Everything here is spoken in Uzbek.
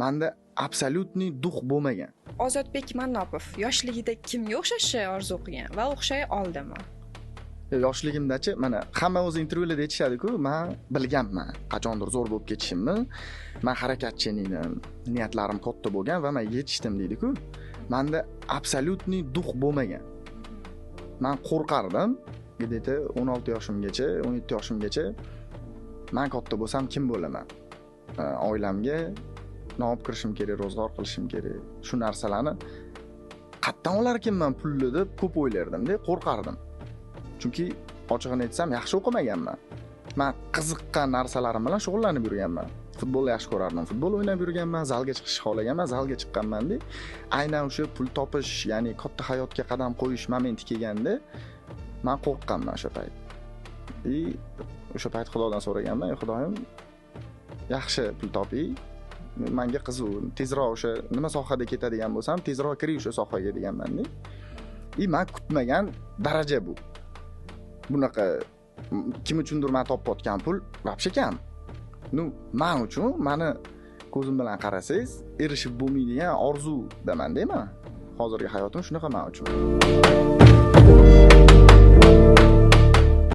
Manda абсолютный дух bo'lmagan. Ozodbek Mannopov yoshligida kimga o'xshashni orzu qilgan va o'xshay oldimi? Yoshligimdachi, mana, hamma o'zi intervyularda aytishadiku, man bilganman qachondir zo'r bo'lib ketishimni, man harakatchan edim, niyatlarim katta bo'lgan va man yetishdim, deydiku. Manda абсолютный дух bo'lmagan, man qo'rqardim. Где то 16 yoshimgacha, 17 yoshimgacha man katta bo'lsam kim bo'laman, oilamga non olib kirishim kerak, ro'zg'or qilishim kerak, shu narsalarni qayerdan olar ekanman pulni deb ko'p o'ylardimda, qo'rqardim. Chunki, ochig'ini aytsam, yaxshi o'qimaganman. Man qiziqqan narsalarim bilan shug'ullanib yurganman. Futbolni yaxshi ko'rardim, futbol o'ynab yurganman, zalga chiqishni xohlaganman, zalga chiqqanmanda. Aynan o'sha pul topish, ya'ni katta hayotga qadam qo'yish momenti kelganda, man qo'rqqanman o'sha payt. И o'sha payt Xudodan so'raganman: "Ey Xudoyim, yaxshi pul toping, manga qiziq, tezroq o'sha nima sohada ketadigan bo'lsam, tezroq kiring o'sha sohaga", deganmanda. И man kutmagan daraja bu. Bunaqa kim uchundir man topayotgan pul вообще kam. Ну, man uchun, mani ko'zim bilan qarasangiz, erishib bo'lmaydigan orzudamanda man. Hozirgi hayotim shunaqa man uchun.